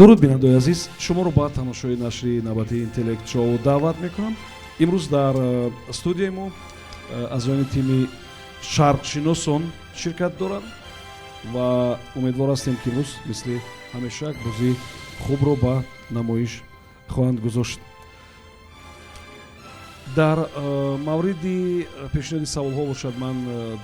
Дуруд, бинандаои азиз, шуморо ба тамошои нашри навбатии Интеллект Шоу даъват мекунам. Имрӯз дар студияи мо аъзоёни тими шарқшиносон ширкат доранд ва умедвор ҳастем, ки имрӯз мисли ҳамеша як бозии хубро ба намоиш хоҳанд гузошт. Дар мавриди пешниҳоди саволҳо бошад, ман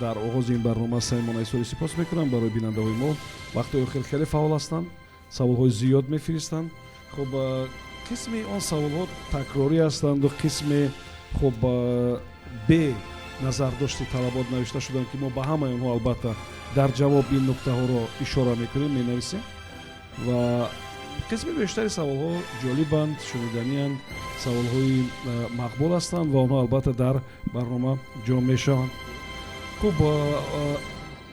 дар оғози ин барнома самимона изҳори сипос мекунам барои бинандаҳои мо. Вақтҳои охир хеле фаъол ҳастанд, саволҳои зиёд мефиристанд. Хуб, қисми он саволҳо такрорӣ ҳастанду қисме, хуб, бе назардошти талабот навишта шуданд, ки мо ба ҳамаи онҳо албатта дар ҷавоб ин нуктаҳоро ишора мекунем, менависем. Ва қисми бештари саволҳо ҷолибанд, шуниданианд, саволҳои мақбул ҳастанд ва онҳо албатта дар барнома ҷо мешаванд. Хуб,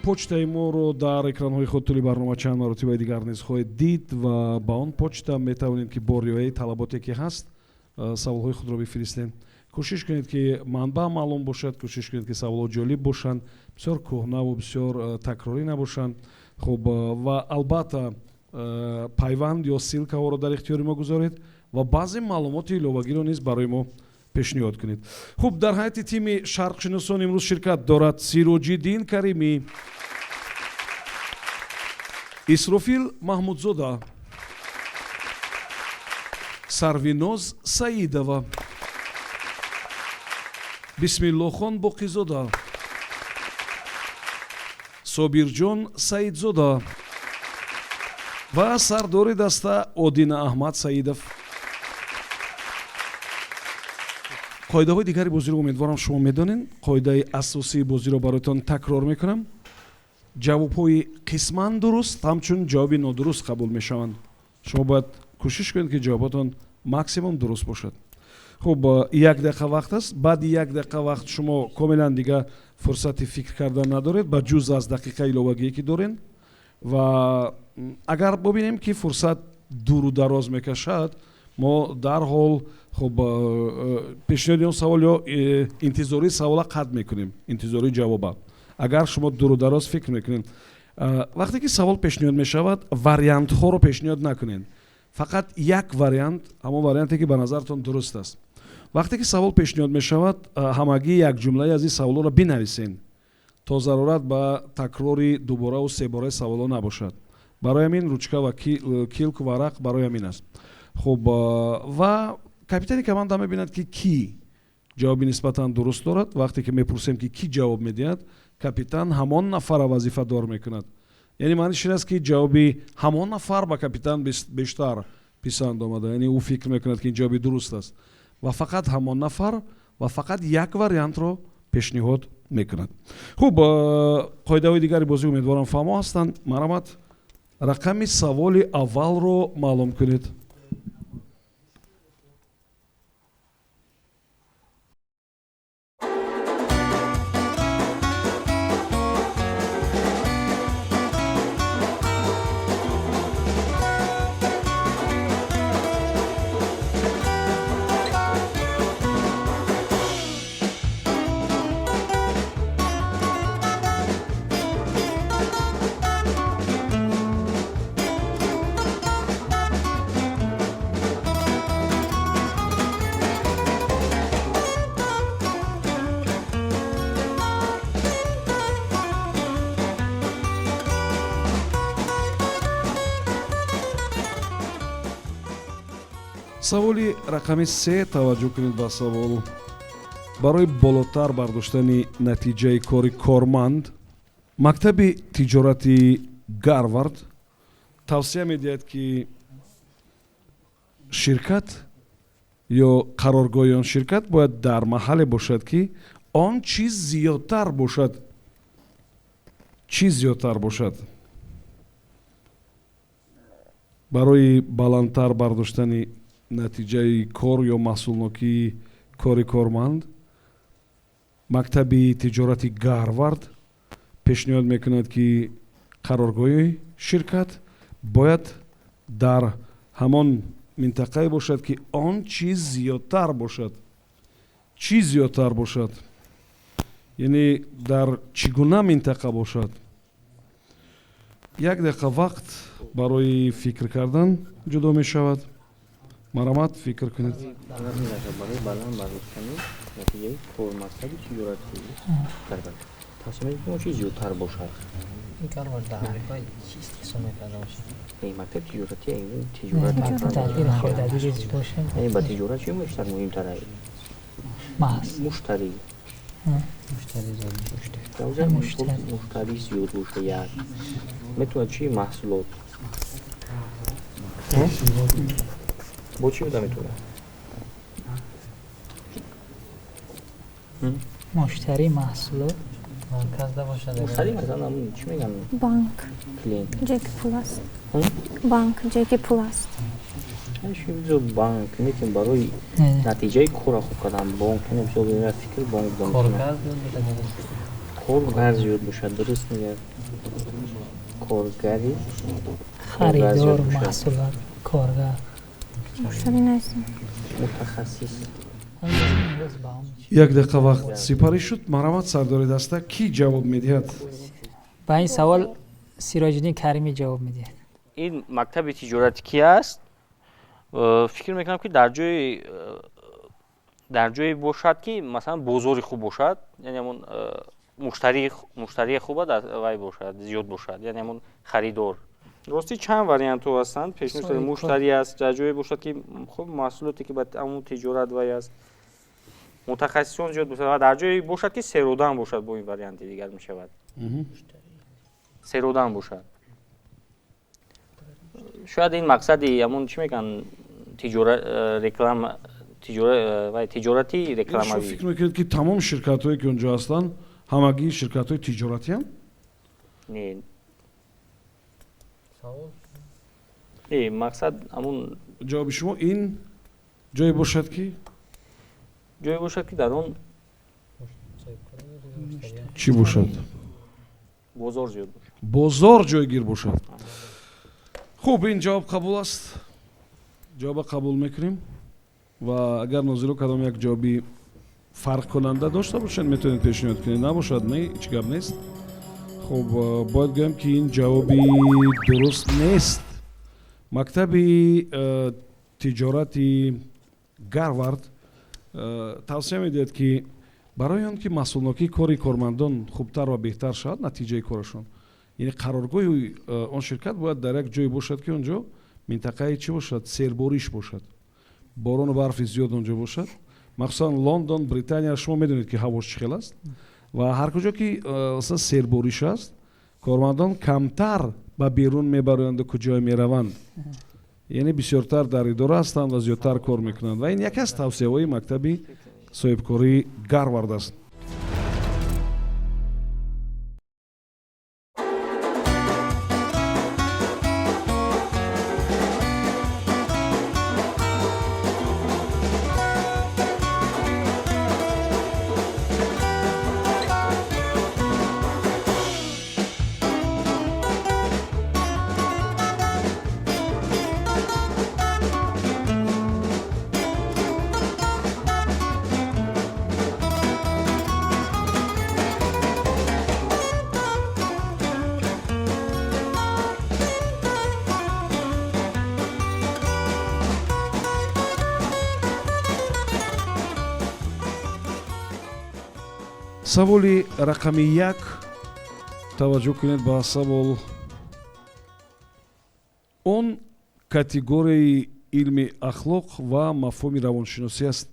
почтаи моро дар экранҳои худ тӯли барнома чанд маротибаи дигар низ хоҳед дид ва ба он почта метавонед, ки бо риояи талаботе, ки ҳаст, саволҳои худро бифиристед. Кӯшиш кунед, ки манбаъ маълум бошад, кӯшиш кунед, ки саволҳо ҷолиб бошанд, бисёр кӯҳнаву бисёр такрорӣ набошанд. Хуб, ва албатта пайванд ё ссылка ҳоро дар ихтиёри мо гузоред ва баъзе маълумоти иловагиро низ барои мо пешниҳод кунед. Хуб, дар ҳайати тими шарқшиносон имрӯз ширкат дорад Сироҷиддин Каримӣ, Исрофил Маҳмудзода, Сарвиноз Саидова, Бисмиллохон Боқизода, Собирҷон Саидзода ва сардори даста Одина Аҳмад Саидов. Қоидаҳои дигари бозиро умедворам шумо медонед. Қоидаи асосии бозиро бароятон такрор мекунам: ҷавобҳои қисман дуруст ҳамчун ҷавоби нодуруст қабул мешаванд. Шумо бояд кӯшиш кунед, ки ҷавобатон максимум дуруст бошад. Хуб, як дақиқа вақт аст. Баъди як дақиқа вақт шумо комилан дига фурсати фикр кардан надоред, ба ҷуз аз дақиқаи иловагие, ки доред. Ва агар бубинем, ки фурсат дуру дароз мекашад, мо дарҳол, хуб, пешниҳоди он савол ё интизории савола қатъ мекунем, интизории ҷавоба, агар шумо дуру дароз фикр мекунед. Вақте ки савол пешниҳод мешавад, вариантҳоро пешниҳод накунед, фақат як вариант, ҳамон варианте, ки ба назаратон дуруст аст. Вақте ки савол пешниҳод мешавад, ҳамагӣ як ҷумлаи аз ин саволҳоро бинависед, то зарурат ба такрори дубораву себораи саволҳо набошад. Барои ҳамин ручка ва килку варақ барои ҳамин аст. Хуб, ва капитани команда мебинад, ки кӣ ҷавоби нисбатан дуруст дорад. Вақте ки мепурсем, ки кӣ ҷавоб медиҳад, капитан ҳамон нафарро вазифадор мекунад. Яъне маъниш ин аст, ки ҷавоби ҳамон нафар ба капитан бештар писанд омада, яъне ӯ фикр мекунад, ки ин ҷавоби дуруст аст, ва фақат ҳамон нафар ва фақат як вариантро пешниҳод мекунад. Хуб, қоидаҳои дигари бозӣ умедворам фаҳмо ҳастанд. Марҳамат, рақами саволи аввалро маълум кунед. Саволи рақами се. Таваҷҷӯҳ кунед ба савол. Барои болотар бардоштани натиҷаи кори корманд мактаби тиҷорати Гарвард тавсия медиҳад, ки ширкат ё қароргоҳи он ширкат бояд дар маҳалле бошад, ки он чиз зиёдтар бошад. Чӣ зиёдтар бошад? Барои баландтар бардоштани натиҷаи кор ё маҳсулнокии кори корманд мактаби тиҷорати Гарвард пешниҳод мекунад, ки қароргоҳи ширкат бояд дар ҳамон минтақае бошад, ки он чиз зиёдтар бошад. Чӣ зиёдтар бошад? Яъне дар чӣ гуна минтақа бошад? Як дақиқа вақт барои фикр кардан ҷудо мешавад. Марҳамат, фикр кунед. Барои баланд бардоштани натиҷаи кор мактаби тиҷоратӣ тавсия медиҳем, чи зиёдтар бошад. Мактаби тиҷоратӣ, тиҷорат, ба тиҷорат чи бештар муҳимтар? Муштарӣ, муштарӣ зиёд боша, як метавонад чи маҳсулот бо чӣ буда метавонад? Муштарӣ, маҳсулот. Муштарӣ, масалан, чӣ мегӯянд? Банк. Клиент. Ҷое ки пул аст. Банк, ҷое ки пул аст. Банк метавон барои натиҷаи корро хуб кардан, бонк фикр, бонк, коргар зиёд бошад, дуруст мегӯяд, коргари. Харидор, маҳсулот, коргар. Муштарӣ нест. Мутахассис. Як дақиқа вақт сипарӣ шуд. Марҳамат, сардори даста, кӣ ҷавоб медиҳад? Ба ин савол Сироҷиддин Каримӣ ҷавоб медиҳад. Ин мактаби тиҷоратӣ ки аст, фикр мекунам, ки дар ҷое бошад, ки масалан бозори хуб бошад, яъне ҳамон муштарии хуба вай бошад, зиёд бошад, яъне ҳамон харидор. Ростӣ, чанд вариантҳо ҳастанд пешниҳод: муштарӣ аст, дар ҷое бошад, ки хуб маҳсулоте, ки ба ҳамон тиҷорат вай аст, мутахассисон зиёд бошад ва дар ҷое бошад, ки серодам бошад. Бо ин варианти дигар мешавад, серодам бошад. Шояд ин мақсади ҳамон, чӣ мегӯянд, тиҷора, реклама, тиҷорати рекламавӣ. Фикр мекунед, ки тамоми ширкатҳое, ки он ҷо ҳастанд, ҳамагӣ ширкатҳои тиҷоратианд? Не, не, мақсад ҳамун. Ҷавоби шумо ин ҷое бошад, ки ҷое бошад, ки дар он чӣ бошад? Бозор зиёд бошад. Бозор ҷойгир бошад. Хуб, ин ҷавоб қабул аст, ҷавоба қабул мекунем ва агар нозиро кадом як ҷавоби фарқкунанда дошта бошанд, метавонед пешниҳод кунед. Набошад, не, ҳеҷ гап нест. Хуб, бояд гӯям, ки ин ҷавоби дуруст нест. Мактаби тиҷорати Гарвард тавсия медиҳад, ки барои он ки маҳсулнокии кори кормандон хубтар ва беҳтар шавад, натиҷаи корашон, яъне қароргоҳи он ширкат бояд дар як ҷое бошад, ки он ҷо минтақаи чӣ бошад? Сербориш бошад, борону барфи зиёд он ҷо бошад, махсусан Лондон, Британия. Шумо медонед, ки ҳавош чӣ хел аст ва ҳар куҷо ки масалан сербориш аст, кормандон камтар ба берун мебароянду куҷое мераванд, яъне бисёртар дар идора ҳастанд ва зиёдтар кор мекунанд. Ва ин яке аз тавсияҳои мактаби соҳибкории Гарвард аст. Саволи рақами 1. Таваҷҷӯҳ кунед ба савол. Он категорияи илми ахлоқ ва мафҳуми равоншиносӣ аст.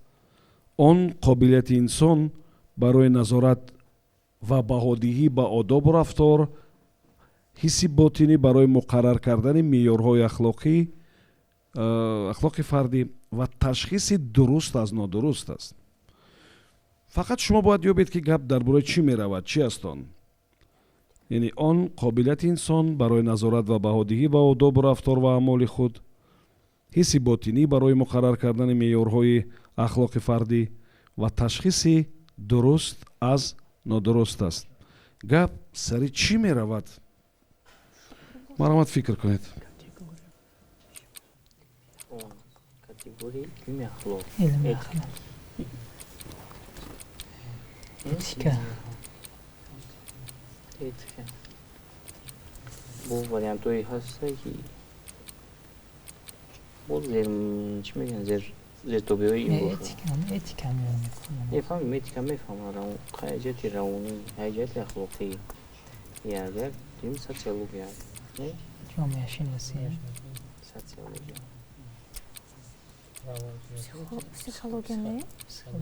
Он қобилияти инсон барои назорат ва баҳодиҳӣ ба одобу рафтор, ҳисси ботинӣ барои муқаррар кардани меъёрҳои ахлоқи фардӣ ва ташхиси дуруст аз нодуруст аст. Фақат шумо бояд ёбед, ки гап дар бораи чӣ меравад, чӣ аст он. Яъне он қобилияти инсон барои назорат ва баҳодиҳӣ ба одобу рафтор ва аъмоли худ, ҳисси ботинӣ барои муқаррар кардани меъёрҳои ахлоқи фардӣ ва ташхиси дуруст аз нодуруст аст. Гап сари чӣ меравад? Марҳамат, фикр кунед. Категорияи илми ахлоқ. Илми ахлоқ, этика. Этика. Бо вариантҳое ҳаста, ки бо зер, чӣ мегӯянд, зер зертобиҳои ин бошад. Этика. Мефаҳмем, этика мефаҳмам, ҷиҳати равонӣ, ҷиҳати ахлоқӣ, як як дим социология. Ҷомеашиносӣ. Социология. Психология не?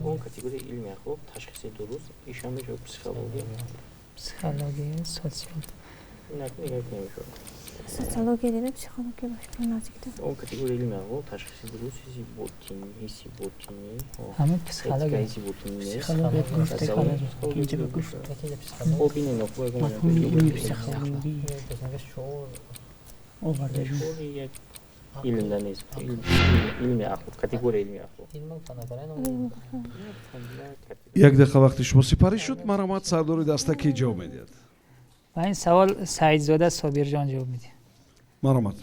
Он категорияи илми ахлоқ, ташхиси дуруст, иша мешавад психология. Психология, социал. Инак нигоҳ намешавад. Социология дида, психология ба фикр наздиктар. Он категорияи илми ахлоқ, ташхиси дуруст, ҳисси ботинӣ, ҳисси ботинӣ. Ҳамин психология. Ҳисси ботинӣ нест. Психология гуфт, инҷа гуфт. Хоб, бинед, мафҳуми илми психология оварда шуд. Илмда нест, илми ахлоқ, категория илми ахлоқ. Як дақиқа вақти шумо сипарӣ шуд. Марҳамат, сардори даста ки ҷавоб медиҳад? Ба ин савол Саидзода Собирҷон ҷавоб медиҳад. Марҳамат.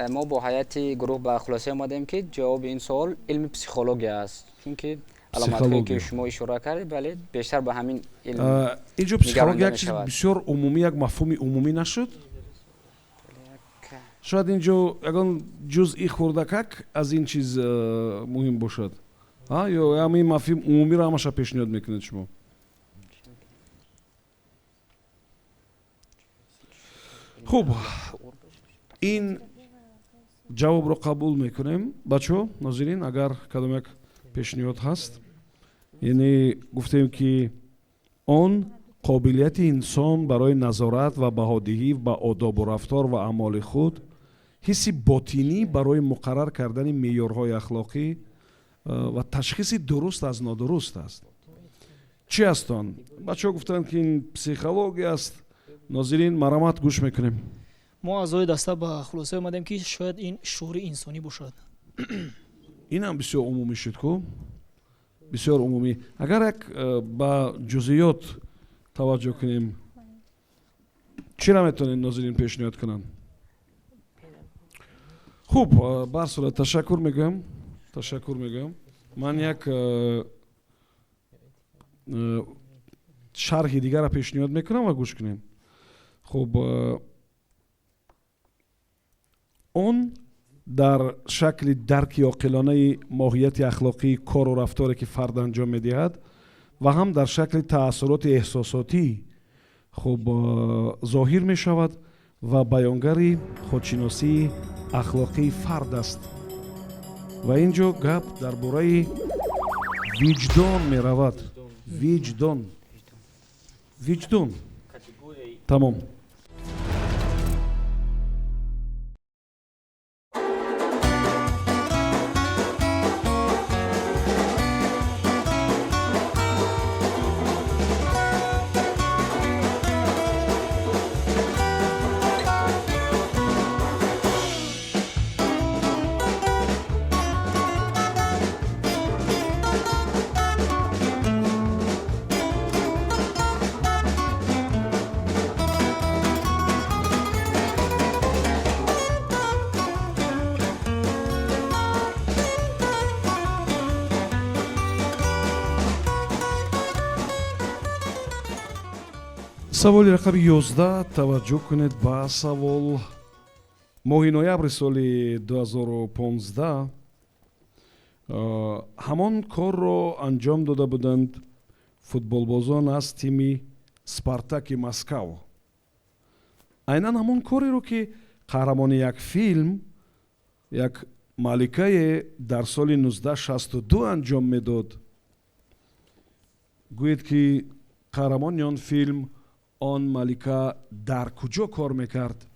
Мо бо ҳайати гурӯҳ ба хулоса омадем, ки ҷавоби ин суол илми психология аст, чунки аломатҳое, ки шумо ишора кардед, бале, бештар ба ҳамин илм. Инҷо психология як чиз бисёр умумӣ, як мафҳуми умумӣ нашуд? Шояд инҷо ягон ҷузъи хурдакак аз ин чиз муҳим бошад, ё ҳамин мафҳум умумиро ҳамаша пешниҳод мекунед шумо? Хуб, ин ҷавобро қабул мекунем. Бачаҳо, нозирин, агар кадом як пешниҳод ҳаст? Яъне гуфтем, ки он қобилияти инсон барои назорат ва баҳодиҳӣ ба одобу рафтор ва аъмоли худ, ҳисси ботинӣ барои муқаррар кардани меъёрҳои ахлоқӣ ва ташхиси дуруст аз нодуруст аст. Чӣ аст он? Бачаҳо гуфтанд, ки ин психология аст. Нозирин, марҳамат, гӯш мекунем. Мо аъзои даста ба хулоса омадем, ки шояд ин шуури инсонӣ бошад. Инам бисёр умумӣ шуд ку, бисёр умумӣ. Агар як ба ҷузъиёт таваҷҷӯҳ кунем, чиро метавонед, нозирин, пешниҳод кунанд? Хуб, ба ҳар сурат, ташаккур мегӯям, ташаккур мегӯям. Ман як шарҳи дигарро пешниҳод мекунам ва гӯш кунем. Хуб, он дар шакли дарки оқилонаи моҳияти ахлоқии кору рафторе, ки фард анҷом медиҳад, ва ҳам дар шакли таассуроти эҳсосотӣ, хуб, зоҳир мешавад ва баёнгари худшиносии ахлоқии фард аст. Ва ин ҷо гап дар бораи виҷдон меравад. Виҷдон, виҷдон, тамом. Саволи рақами 11. Таваҷҷӯҳ кунед ба савол. Моҳи ноябри соли 2015 ҳамон корро анҷом дода буданд футболбозон аз тими Спартаки Москав, айнан ҳамон кореро, ки қаҳрамони як филм, як маликае, дар соли 1962 анҷом медод. Гӯед, ки қаҳрамони он филм, он малика, дар куҷо кор мекард?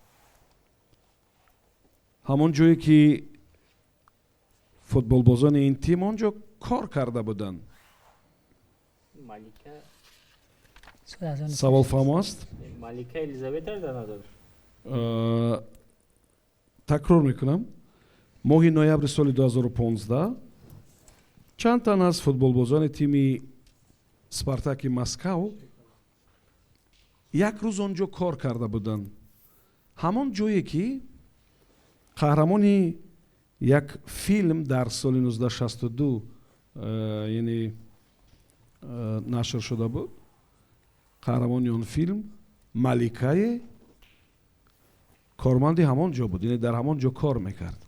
Ҳамон ҷое, ки футболбозони ин тим он ҷо кор карда буданд. Малика. Савол фаҳмо аст? Малика Елизавета дар назар? Такрор мекунам. Моҳи ноябри соли 2015 чанд тан аз футболбозони тими Спартаки Москав як рӯз он ҷо кор карда буданд, ҳамон ҷое, ки қаҳрамони як филм дар соли 1962, яъне нашр шуда буд, қаҳрамони он филм, маликае, Корманди ҳамон ҷо буд, яъне дар ҳамон ҷо кор мекард.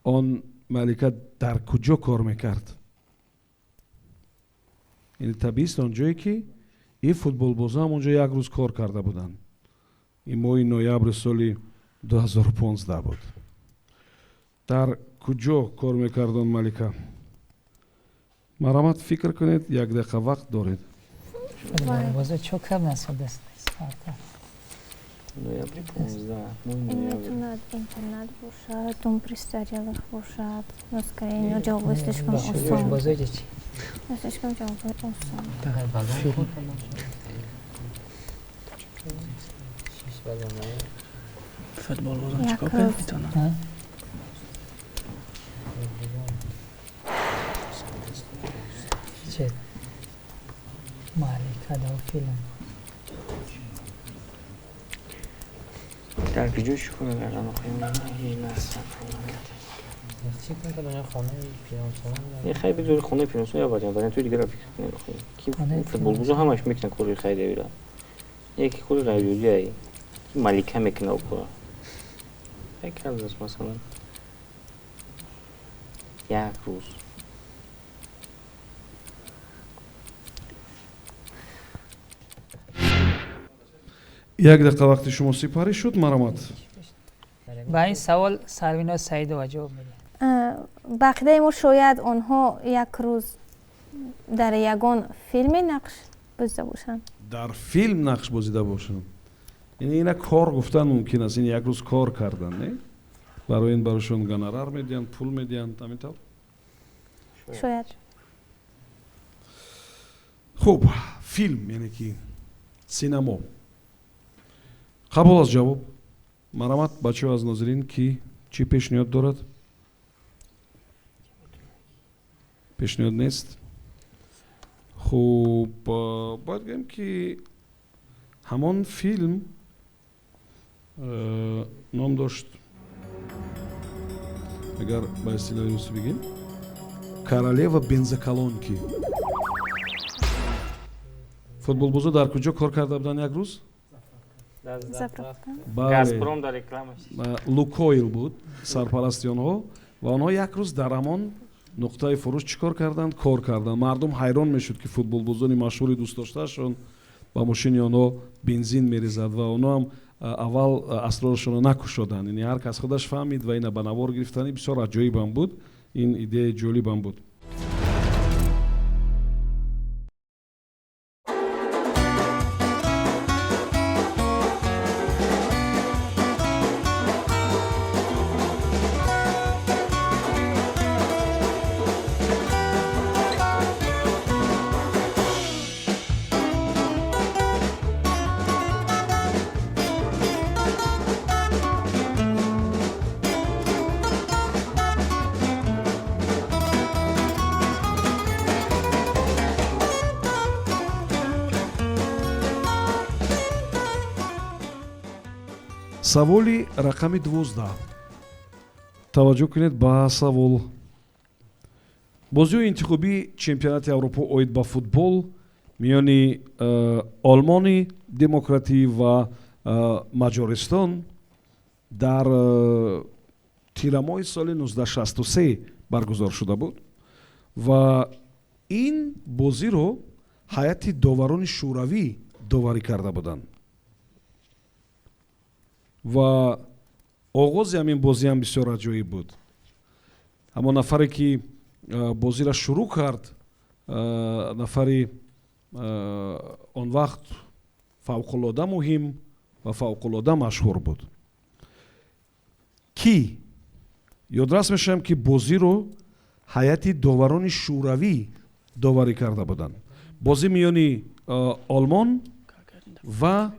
Он малика дар куҷо кор мекард? Яъне табиист, он ҷое ки ин футболбоза ҳам онҷо як рӯз кор карда буданд. Ин моҳи ноябри соли 2015 буд. Дар куҷо кор мекард он малика? Марҳамат, фикр кунед, як дақиқа вақт доред. Футболбоза чо кардан даст? Ноябри 15, моҳи ноябр. Метавонад интернат бошад, дом престарелых бошад, но скорее инҳо ҷавобҳои слишком осон. Футболбоза чӣ? Слишком ҷавобҳои осон. Футболбозон Як чикор кард рӯз. метавонад? А? Чӣ? Малика дар филм. Дар куҷо чӣ кор мекардан охи? Ҳеҷ насам. Чӣ кор кардан? Хонаи пиронсолон? Не, хай, бигзори хонаи пиронсолон як вариант, вариантҳои дигарро фикр кунед охи. Ки Хонаи футболбозо ҳамаш мекунад кори хайриявиро. Яке кори ғайриоддие, ки малика мекунад о кора. Як аст, масалан. Як рӯз. Як дақиқа вақти шумо сипарӣ шуд, марҳамат. Ба ин савол Сарвиноз Саидова ҷавоб медиҳад. Ба ақидаи мо, шояд онҳо як рӯз дар ягон филме нақш бозида бошанд. Дар филм нақш бозида бошанд, яъне ина кор гуфтан мумкин аст, ин як рӯз кор кардан, не? Барои ин барошон гонорар медиҳанд, пул медиҳанд, ҳамин тавр? Шояд. Хуб, филм, яъне ки синамо қабул аст ҷавоб. Марҳамат, бачаҳо, аз нозирин ки чӣ пешниҳод дорад? Пешниҳод нест. Хуб, бояд гӯем, ки ҳамон филм ном дошт, агар ба истилоҳи русӣ бигем, «Королева бензоколонки». Футболбозо дар куҷо кор карда буданд як рӯз? Заправка. Бале. Газпром дар рекламаш. Лукойл буд сарпарасти онҳо ва онҳо як рӯз дар ҳамон нуқтаи фурӯш чӣ кор карданд? Кор карданд. Мардум ҳайрон мешуд, ки футболбозони машҳури дӯстдоштаашон ба мошини онҳо бензин мерезад ва онҳо ҳам аввал асрорашонро накушоданд, яъне ҳар кас худаш фаҳмид ва ина ба навор гирифтани бисёр аҷоибам буд, ин идеяи ҷолибам буд. Саволи рақами 12. Таваҷҷӯҳ кунед ба савол. Бозиҳои интихобии чемпионати Аврупо оид ба футбол миёни Олмони Демократӣ ва Маҷористон дар тирамоҳи соли 1963 баргузор шуда буд ва ин бозиро ҳайати доварони шӯравӣ доварӣ карда буданд ва оғози ҳамин бозиам бисёр аҷоиб буд. Ҳамон нафаре ки бозиро шурӯъ кард, нафари он вақт фавқулода муҳим ва фавқулода машҳур буд. Кӣ? Ёдрас мешавам, ки бозиро ҳайати доварони шӯравӣ доварӣ карда буданд. Бозӣ миёни Олмон ва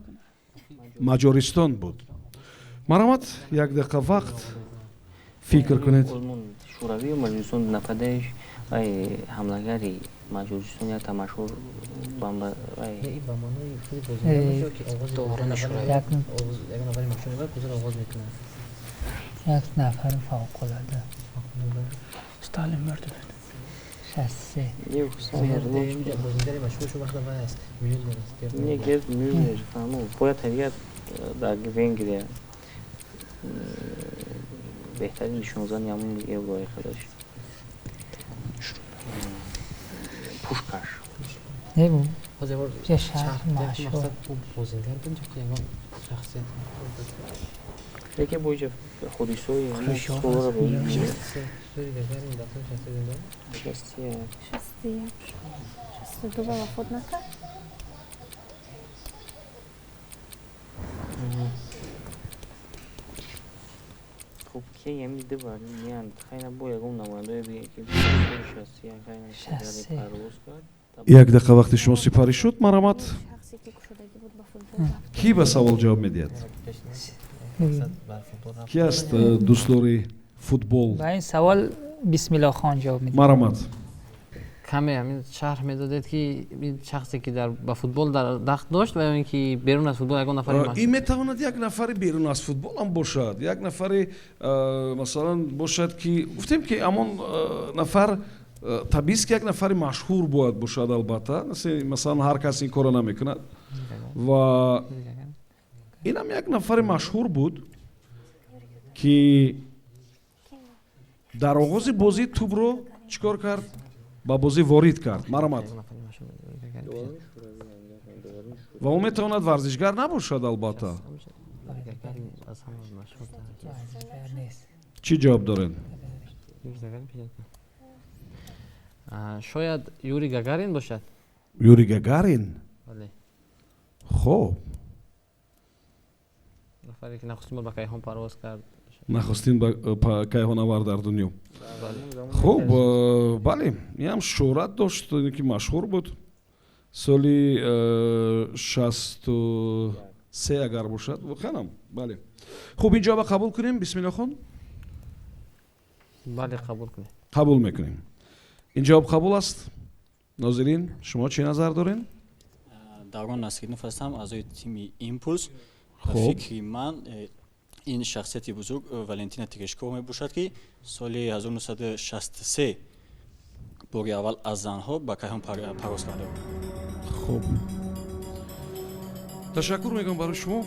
Маҷористон буд. Марҳамат, як дақиқа вақт, фикр кунед. Шӯравию Маҷористон, нападающий вай, ҳамлагари Маҷористон як тамашҳур бамба вай. Ба маънои худи бозингар ки оғози ягон нафари машҳур мебарад, бозиро оғоз мекунад. Як нафари фавқулода. Сталин мурда буд. 63. Бозингари машҳур шу вақта вай аст, Мюллер. Не, Герд Мюллер, фаҳмо, бояд табиат дар Венгрия. Беҳтарин нишонзани ҳамун еврои худаш. Пушкаш. Не бу. Ҳозир бор Ча шаҳр машҳур. Мақсад бу бозингар буд ё ягон шахсият? Лекин бо иҷа ҳодисаи Хрущёв солро аст. Юрий Гагарин дар соли 62. 61. 61. 62 ба вафот накард? Хуб, ки ами ду бар нианд. Хайна бо ягон намояндое биге ки 61 хайна 63. парвоз кард. Як дақиқа вақти шумо сипарӣ шуд, марҳамат. Шахсе ки кушодагӣ буд ба футбол рафт. Кӣ ба савол ҷавоб медиҳад? Кӣ аст дӯстдори футбол? Ба ин савол Бисмиллохон ҷавоб медиҳад. Марҳамат. Каме ҳамин шарҳ медодед, ки ин шахсе ки дар ба футбол дар дахт дошт ва ё ин ки берун аз футбол ягон нафари Ин метавонад як нафари берун аз футбол ҳам бошад, як нафари масалан бошад, ки гуфтем, ки ҳамон нафар табиист, ки як нафари машҳур бояд бошад, албатта. Масалан, ҳар кас ин корро намекунад, ва инам як нафари машҳур буд, ки дар оғози бозӣ тӯбро чӣ кор кард? Ба бозӣ ворид кард. Марҳамат. Ва ӯ метавонад варзишгар набошад, албатта. Чӣ ҷавоб доред? Шояд Юрий Гагарин бошад. Юрий Гагарин? Бале. Хоб. Нафаре ки нахустин бор ба кайҳон парвоз кард. Нахустин кайҳонавар дар дунё. Хуб, бале, инам шӯҳрат дошт, ки машҳур буд. Соли 63 агар бошад, воқеанам, бале. Хуб, ин ҷавоба қабул кунем, Бисмиллохон? Бале, қабул кунем. Қабул мекунем. Ин ҷавоб қабул аст. Нозирин, шумо чӣ назар доред? Даврон Насриддинов ҳастам, аъзои тими Импулс. Хуб. Фикри ман, ин шахсияти бузург Валентина Терешкова мебошад, ки соли 1963 бори аввал аз занҳо ба кайҳон парвоз карда буд. Хуб, ташаккур мегӯям барои шумо.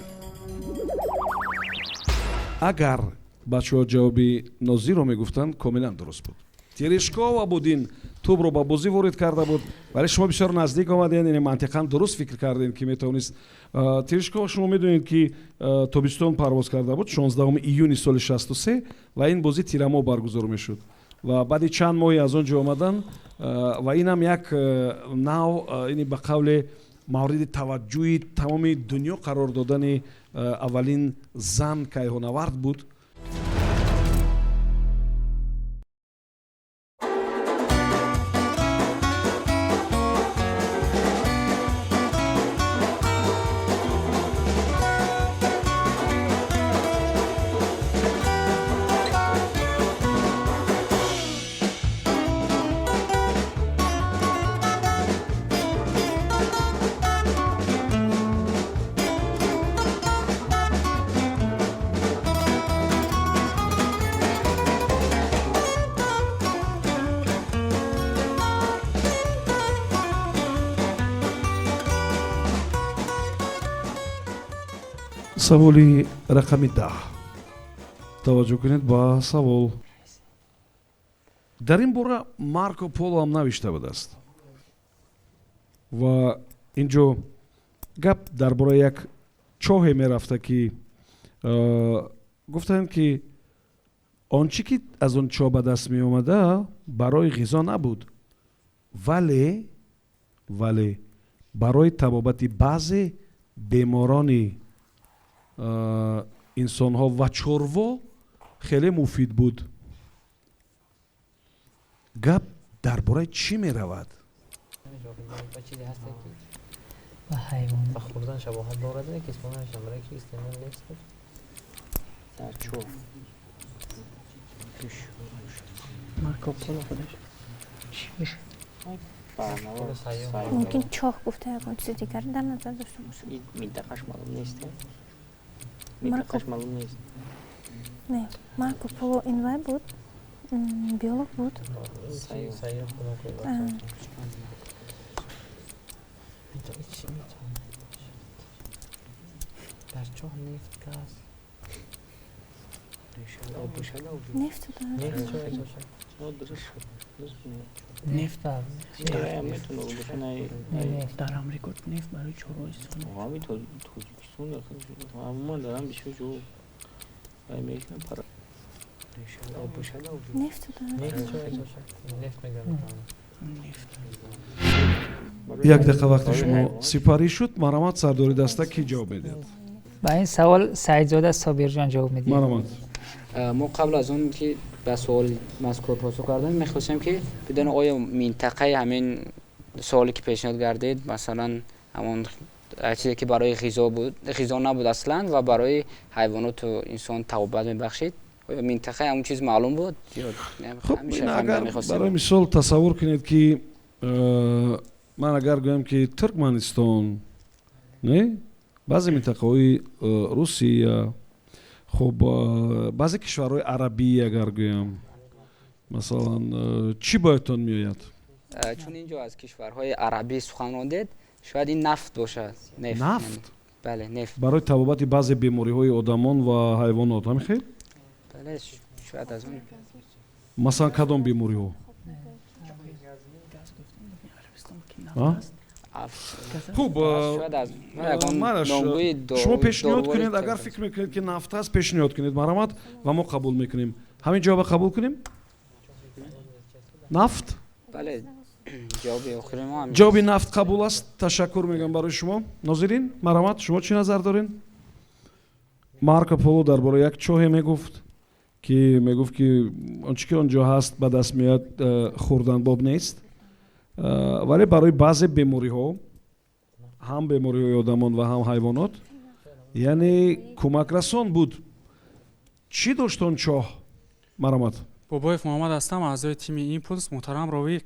Агар бачаҳо ҷавоби нозирро мегуфтанд, комилан дуруст буд. Терешкова буд, ин тӯбро ба бозӣ ворид карда буд, вале шумо бисёр наздик омадед, яъне мантиқан дуруст фикр кардем, ки метавонист Терешкова. Шумо медонед, ки тобистон парвоз карда буд, 16 июни соли 63, ва ин бозӣ тирамоҳ баргузор мешуд, ва баъди чанд моҳе аз он ҷо омадан, ва инам як нав, ини ба қавле мавриди таваҷҷӯҳи тамоми дунё қарор додани аввалин зан кайҳонавард буд. Саволи рақами 10. Таваҷҷӯҳ кунед ба савол. Дар ин бора Марко Поло ҳам навишта будааст, ва ин ҷо гап дар бораи як чоҳе мерафта, ки гуфтанд, ки он чӣ ки аз он чоҳ ба даст меомада, барои ғизо набуд, вале барои табобати баъзе беморони инсонҳо ва чорво хеле муфид буд. Гап дар бораи чӣ меравад? Ба ҳайвон. Ба хӯрдан шабоҳат дорад, ки истифодаашам барои ки истеъмол нест. Дар чоҳ. Марко Поло худаш. Чӣ бошад? Мумкин, чоҳ гуфта, ягон чизи дигар дар назар дошта бошад. Минтақаш маълум нест. Минтақаш маълум нест. Не, Марко Поло ин вай буд, биолог буд. Сайёҳ. А. Дар чоҳ нефт, газ. Нефт дар Амрико нефт барои чорво истифода. Ҳами Тоҷикистон умуман дар ҳам бисёр ҷо мекунам пара. Як дақиқа вақти шумо сипарӣ шуд. Марҳамат, сардори даста кӣ ҷавоб медиҳад? Ба ин савол Саидзода Собирҷон ҷавоб медиҳад. Марҳамат. Мо қабл аз он ки ба суоли мазкур посух гардонем, мехостем ки бидонем, оё минтақаи ҳамин суоле ки пешниҳод гардид, масалан ҳамон чизе ки барои ғизо буд, ғизо набуд аслан ва барои ҳайвоноту инсон табобат мебахшид, оё минтақаи ҳамон чиз маълум буд? Хуб, агар барои мисол тасаввур кунед ки ман агар гӯям ки Туркманистон, не, баъзе минтақаҳои Русия, хуб, баъзе кишварҳои арабӣ агар гӯям, масалан, чӣ боядтон меояд? Чун ин ҷо аз кишварҳои арабӣ сухан рондед, шояд ин нафт бошад. Нафт? Бале, нефт. Барои табобати баъзе бемориҳои одамон ва ҳайвонот, ҳамин хел? Бале, шояд аз он. Масалан, кадом бемориҳо? Хуб, шумо пешниҳод кунед, агар фикр мекунед ки нафт аст, пешниҳод кунед, марҳамат, ва мо қабул мекунем. Ҳамин ҷавоба қабул кунем? Нафт? Бале, ҷавоби охири мо ҳамин. Ҷавоби нафт қабул аст. Ташаккур мегӯям барои шумо. Нозирин, марҳамат, шумо чӣ назар доред? Марко Поло дар бораи як чоҳе мегуфт, ки мегуфт ки он чӣ ки он ҷо ҳаст ба даст меояд, хӯрдан боб нест, вале барои баъзе бемориҳо, ҳам бемориҳои одамон ва ҳам ҳайвонот, яъне кӯмакрасон буд. Чӣ дошт он чоҳ? Марҳамат. Бобоев Муҳаммад ҳастам, аъзои тими Импулс. Муҳтарам ровӣ,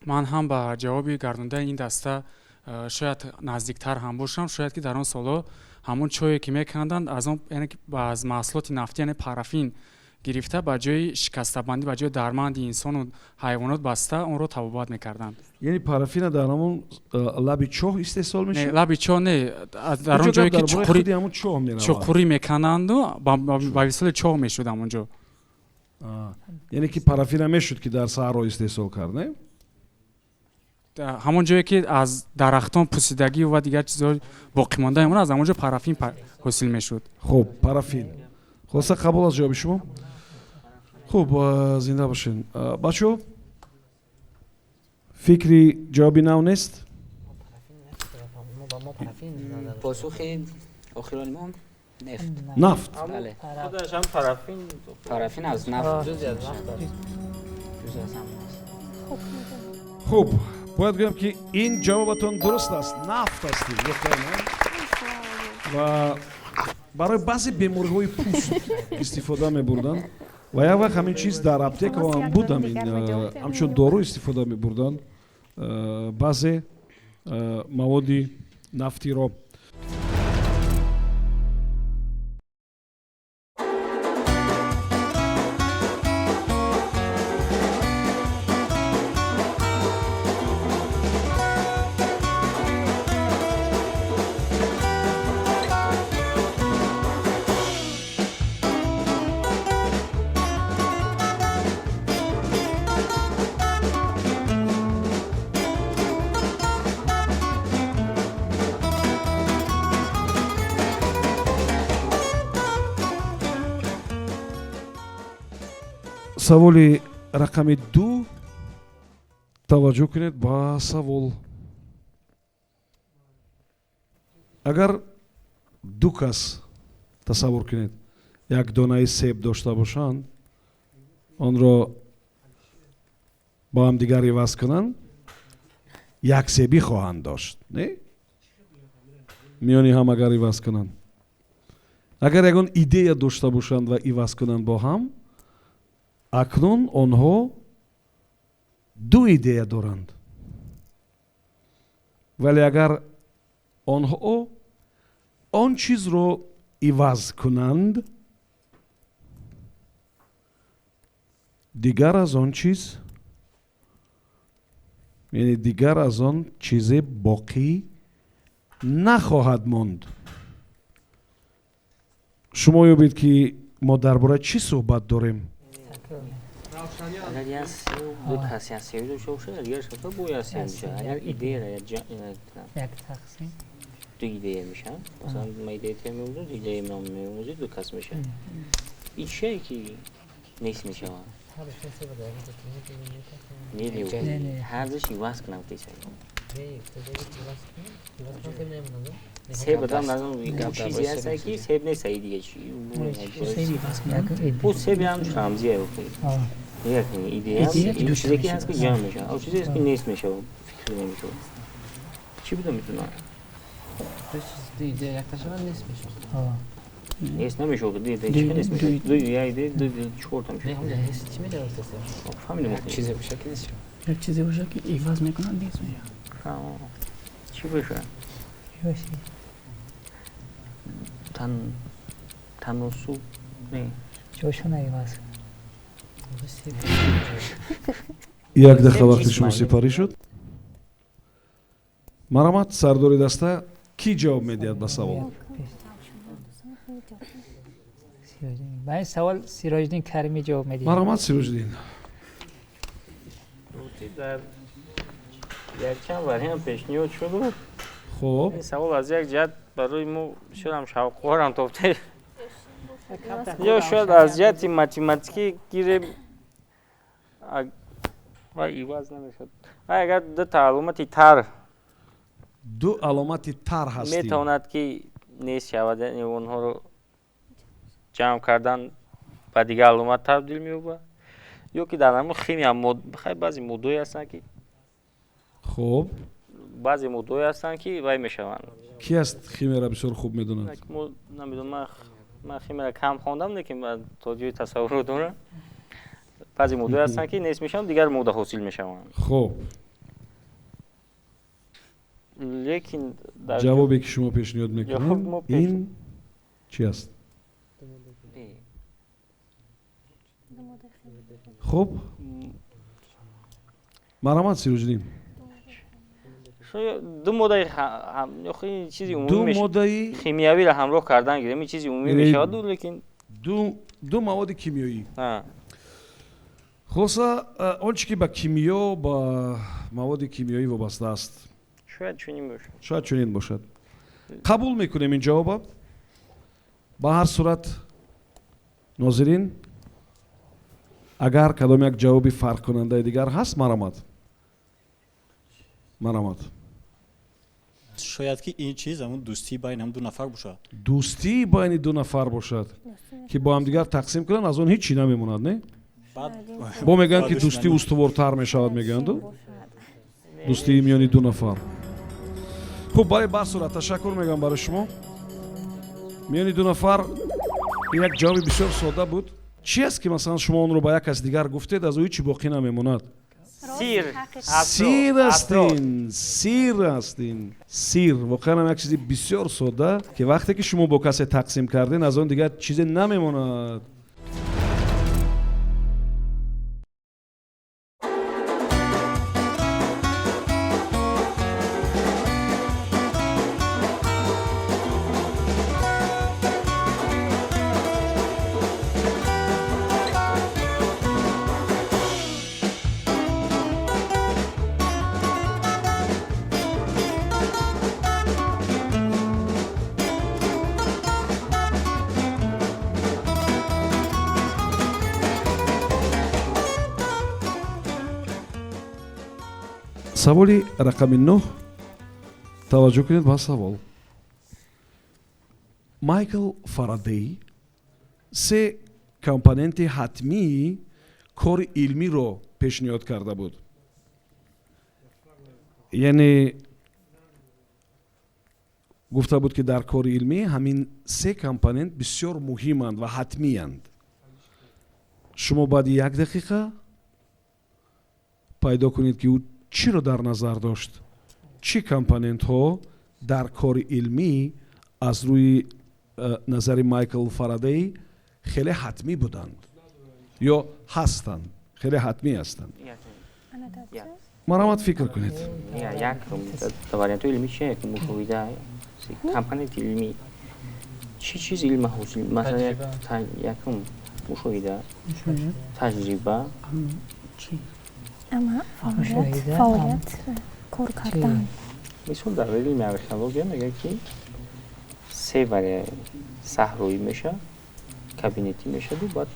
ман ҳам ба ҷавоби гардондаи ин даста шояд наздиктар ҳам бошам. Шояд ки дар он солҳо ҳамон чое ки меканданд, аз он, яъне аз маҳсулоти нафтӣ, яъне парафин гирифта, ба ҷои шикастабандӣ, ба ҷои дарманди инсону ҳайвонот баста, онро табобат мекарданд. Яъне парафина дар ҳамон лаби чоҳ истеҳсол мешуд? Лаби чоҳ не, дар он ҷое ки чуқурӣ мекананду ба висоли чоҳ мешуд ҳамон ҷо. Яъне ки парафина мешуд ки дар саҳро истеҳсол кард, не? Ҳамон ҷое ки аз дарахтон пусидагӣ ва дигар чизҳо боқӣ монда мемонад, аз ҳамон ҷо парафин ҳосил мешуд. Хуб, парафин. Хулоса, қабул аст ҷавоби шумо. Хуб, зинда бошед. Бачаҳо, фикри ҷавоби нав нест? Посухи охирони мо нефт. Нафт? Бале. Худаш ҳам парафин. Парафин аз нафт. Ҷузъи аз нафт аст. Ҷузъи аз ҳамон аст. Хуб, бояд гӯям ки ин ҷавобатон дуруст аст. Нафт аст. Ва барои баъзе бемориҳои пӯст истифода мебурданд ва як вақт ҳамин чиз дар аптекаҳо ҳам буд, ҳамин ҳамчун дору истифода мебурданд баъзе маводи нафтиро. Саволи рақами 2. Таваҷҷӯҳ кунед ба савол. Агар ду кас тасаввур кунед як донаи себ дошта бошанд, онро бо ҳамдигар иваз кунанд, як себӣ хоҳанд дошт, не? Миёни ҳам агар иваз кунанд, агар ягон идея дошта бошанд ва иваз кунанд бо ҳам, акнун онҳо ду идея доранд. Вале агар онҳо он чизро иваз кунанд, дигар аз он чиз, яъне дигар аз он чизе боқӣ нахоҳад монд. Шумо ёбед ки Мо дар бораи чӣ суҳбат дорем? Агар як ду кас як севи дошта бошад, дигар шахсҳо бо як севи мешавад. Агар идеяро як тақсим ду идея мешавад, масалан, ма идея те меомӯзам, ду идея ман меомӯзӣ, ду кас мешавад. Ин чие ки нест мешавад? Не, ҳардуш иваз кунам тесай. Себ одам назм чизе ҳаст ки себ нест, ай дига чи? Бу себ ҳам рамзия охи. Як идея, чизе ки ҳаст ки ҷамъ мешавад, а чизе ҳаст ки нест мешавад, фикр намешавад. Чӣ буда метавонад? Ду идея якта шавад, нест мешавад. Нест намешавад, ду идея чӣ нест мешавад? Ду як идея, ду чорта мешавад. Чӣ мешавад? Фаҳмидем. Як чизе бошад ки нест шавад. Як чизе бошад ки иваз мекунад, нест мешавад. Чӣ бошад? Таносуб не. Ҷошона иваз. Як дақиқа вақти шумо сипарӣ шуд. Марҳамат, сардори даста, кӣ ҷавоб медиҳад ба савол? Ба ин савол Сироҷиддин Каримӣ ҷавоб медиҳад. Марҳамат, Сироҷиддин. Дар якчанд вариант пешниҳод шуду. Хуб, ин савол аз як ҷиҳат барои мо бисёрам шавқоварам тофта, ё шояд аз ҷиҳати математикӣ гирем ва иваз намешавад. Агар дута аломати тар, ду аломати тар ҳастӣ, метавонад ки нест шавад, яъне онҳоро ҷамъ кардан ба дигар аломат табдил меёбад, ё ки дар ҳамон химия хай баъзе моддаҳое ҳастанд ки, хуб, баъзе моддаҳое ҳастанд ки вай мешаванд. Ки аст химияро бисёр хуб медонад? Намедонам, ман химияро кам хондам, лекин то ҷои тасаввурро дорам. Баъзе моддаҳое ҳастанд ки нест мешаванд, дигар модда ҳосил мешаванд. Хуб, лекин ҷавобе ки шумо пешниҳод мекунед ин чи аст? Хуб, марҳамат, Сироҷиддин. Ду моддаи чизи ду моддаи химиявиро ҳамроҳ кардан гирем, ин чизи умумӣ мешавад, лекин ду маводи кимиёӣ. Хулоса, он чи ки ба кимиё, ба маводи кимиёӣ вобаста аст, шояд чунин бошад. Шояд чунин бошад. Қабул мекунем ин ҷавоба. Ба ҳар сурат, нозирин, агар кадом як ҷавоби фарқкунандаи дигар ҳаст, марҳамат, марҳамат. Шояд ки ин чиз ҳамун дӯстии байни ҳам ду нафар бошад. Дӯстии байни ду нафар бошад, ки бо ҳамдигар тақсим кунанд, аз он ҳеҷ чӣ намемонад, не? Бо мегӯянд ки дӯстӣ устувортар мешавад, мегӯянду дӯстии миёни ду нафар. Хуб, бале, ба сурат ташаккур мегӯям барои шумо. Миёни ду нафар як ҷавоби бисёр содда буд. Чи аст ки масалан шумо онро ба як кас дигар гуфтед, аз ӯ ҳеҷ чӣ боқӣ намемонад? Сир. Сир аст ин, сир аст ин, сир воқеан ҳам як чизи бисёр содда, ки вақте ки шумо бо касе тақсим карден, аз он дигар чизе намемонад. Саволи рақами 9. Таваҷҷӯҳ кунед ба савол. Майкл Фарадей се компоненти ҳатмии кори илмиро пешниҳод карда буд. Яъне гуфта буд, ки дар кори илмӣ ҳамин се компонент бисёр муҳиманд ва ҳатмиянд. Шумо баъди як дақиқа пайдо кунед, ки ӯ чиро дар назар дошт, чӣ компонентҳо дар кори илмӣ аз рӯи назари Майкл Фарадей хеле ҳатмӣ буданд ё ҳастанд, хеле ҳатмӣ ҳастанд. Марҳамат, фикр кунед. Як вариантҳои илмӣ чи? Мушоҳида, компоненти илмӣ. Чӣ чиз илм ҳосил? Масалан, якум мушоҳида, таҷриба, фаъолият, кор кардан. Мисол, дар илми археология мегӯяд, ки се вариант: саҳроӣ мешавад, кабинетӣ мешаваду баъд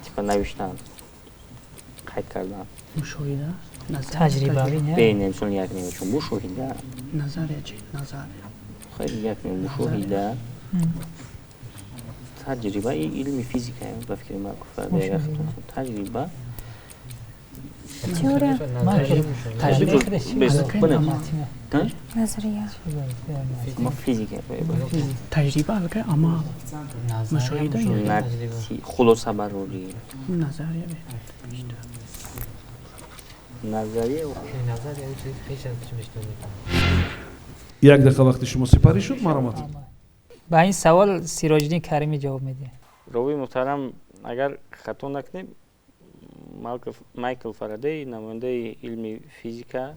типа навиштан, қайд кардан. Мушоҳида, таҷрибавӣ. Не, мисол, як намешо мушоҳида. Назария чи? Назария. Хеле як мушоҳида, таҷриба, ин илми физика, ба фикри ман, таҷриба. Теория. Назария. Ма физика. Таҷриба аллакай амал, мушоҳида. Хулосабарорӣ. Назария. Назария. Як дақиқа вақти шумо сипарӣ шуд, марҳамат. Ба ин савол Сироҷиддин Каримӣ ҷавоб медиҳад. Ровии муҳтарам, агар хато накунем, Майкл Фарадей намояндаи илми физика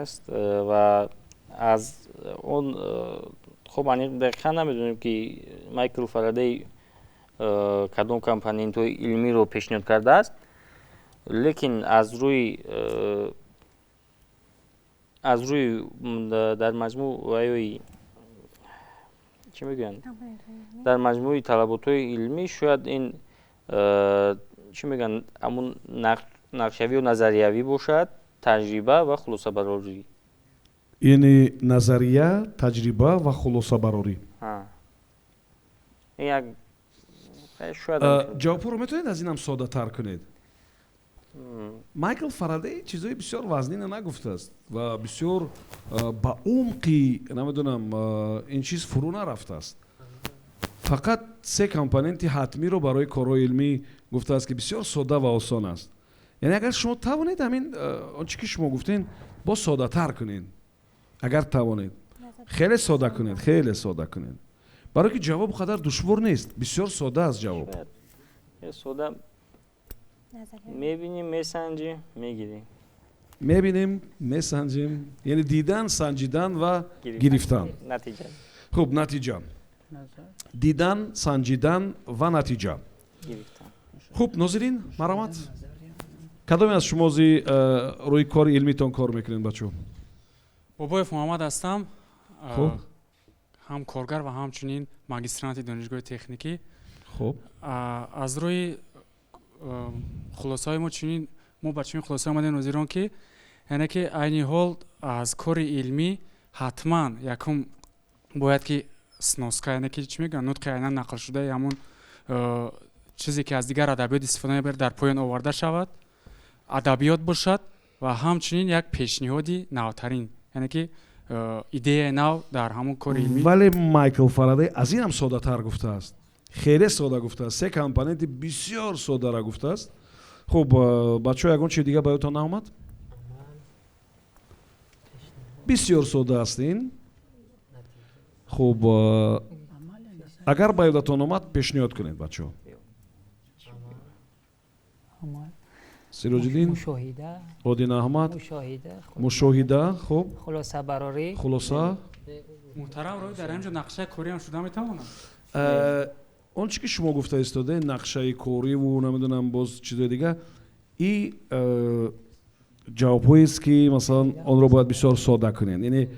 аст ва аз он хуб аниқ дақиқан намедонем, ки Майкл Фарадей кадом компонентҳои илмиро пешниҳод кардааст, лекин аз рӯи дар маҷмӯъ ваёи чӣ мегӯянд, дар маҷмӯи талаботҳои илмӣ шояд ин чӣ мегӯянд, ҳамун нақшавию назариявӣ бошад, таҷриба ва хулосабарорӣ. Яъне назария, таҷриба ва хулосабарорӣ. Як шояд. Ҷавобҳоро метавонед аз инам соддатар кунед? Майкл Фарадей чизҳои бисёр вазнина нагуфтааст ва бисёр ба умқи, намедонам, ин чиз фурӯ нарафтааст. Фақат се компоненти ҳатмиро барои корҳои илмӣ гуфтааст, ки бисёр содда ва осон аст. Яъне агар шумо тавонед, ҳамин он чи ки шумо гуфтед, боз соддатар кунед, агар тавонед, хеле содда кунед, хеле содда кунед, барое ки ҷавоб қадар душвор нест, бисёр содда аст ҷавоб. Содда мебинем, месанҷим, мегирем. Мебинем, месанҷим, яъне дидан, санҷидан ва гирифтан. Натиҷа. Хуб, натиҷа: дидан, санҷидан ва натиҷа. Хуб, нозирин, марҳамат. Кадоме аз шумо зи рӯи кори илмитон кор мекунед, бачаҳо? Бобоев Муҳаммад ҳастам, ҳам коргар ва ҳамчунин магистранти донишгоҳи техникӣ. Хуб. Аз рӯи хулосаҳои мо чунин, мо ба чунин хулоса омадем, нозирон, ки яъне ки айни ҳол аз кори илмӣ ҳатман якум бояд ки сноска, яъне ки чӣ мегӯянд, нутқи айнан нақлшудаи ҳамон чизе ки аз дигар адабиёт истифода мебарад, дар поён оварда шавад, адабиёт бошад ва ҳамчунин як пешниҳоди навтарин, яъне ки идеяи нав дар ҳамон кори илмӣ. Вале Майкл Фарадей аз ин ҳам соддатар гуфтааст, хеле содда гуфтааст, се компоненти бисёр соддара гуфтааст. Хуб, бачаҳо, ягон чизи дига ба ёдтон наомад? Бисёр содда аст ин. Хуб, агар ба ёдатон омад, пешниҳод кунед, бачаҳо. Сироҷиддин, Один Аҳмад. Мушоҳида, хуб. Хулосабарорӣ. Хулоса. Муҳтарам рови, дар ҳамин ҷо нақшаи кориам шуда метавонад? Он чи ки шумо гуфта истодаед, нақшаи кориву намедонам, боз чизои дига, и ҷавобҳоест, ки масалан онро бояд бисёр содда кунед. Яъне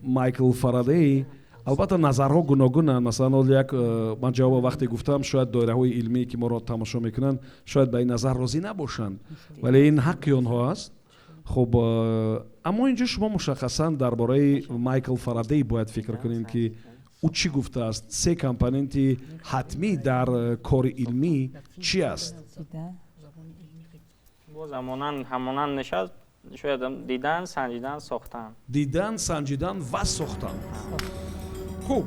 Майкл Фарадей, албатта, назарҳо гуногунанд. Масалан, ҳоло як ман ҷавоба вақте гуфтам, шояд доираҳои илмие, ки моро тамошо мекунанд, шояд ба ин назар розӣ набошанд, вале ин ҳаққи онҳо аст. Хуб, аммо ин ҷо шумо мушаххасан дар бораи Майкл Фарадей бояд фикр кунем, ки ӯ чӣ гуфтааст, се компоненти ҳатмӣ дар кори илмӣ чӣ аст? Боз ҳамонанд мешавад шояд: дидан, санҷидан, сохтан. Дидан, санҷидан ва сохтан. Хуб,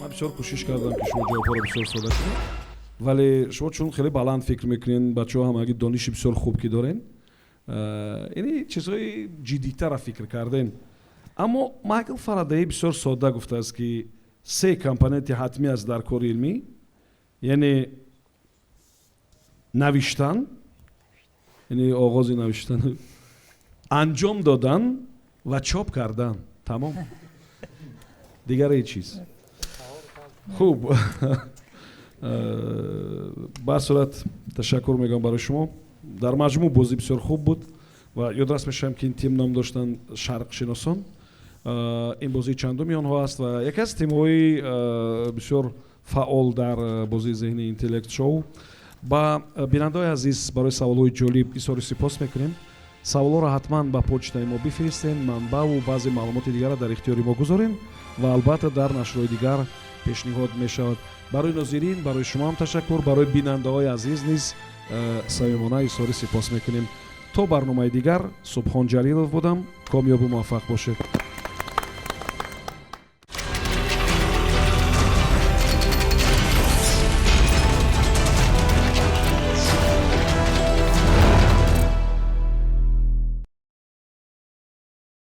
ман бисёр кӯшиш кардам, ки шумо ҷавобҳоро бисёр содда кунед, вале шумо чун хеле баланд фикр мекунед, бачаҳо ҳамаги дониши бисёр хуб ки дорен, яъне чизҳои ҷиддитара фикр кардем. Аммо Майкл Фарадей бисёр содда гуфтааст, ки се компоненти ҳатмӣ аст дар кори илмӣ, яъне навиштан, яъне оғози навиштан, анҷом додан ва чоп кардан. Тамом. Дигар ҳеҷ чиз. Хуб, ба ҳар сурат, ташаккур мегӯям барои шумо. Дар маҷмӯъ бозӣ бисёр хуб буд ва ёдрас мешавам, ки ин тим ном доштанд Шарқшиносон. Ин бозии чандуми онҳо аст ва яке аз тимҳои бисёр фаъол дар бозии зеҳни Интеллект Шоу. Ба бинандаҳои азиз барои саволҳои ҷолиб изҳори сипос мекунем. Саволҳоро ҳатман ба почтаи мо бифиристен, манбаъу баъзе маълумоти дигарро дар ихтиёри мо гузорен ва албатта дар нашрҳои дигар пешниҳод мешавад. Барои нозирин, барои шумо ҳам ташаккур, барои бинандаҳои азиз низ самимона изҳори сипос мекунем. То барномаи дигар, Субҳон Ҷалилов будам. Комёбу муваффақ бошед.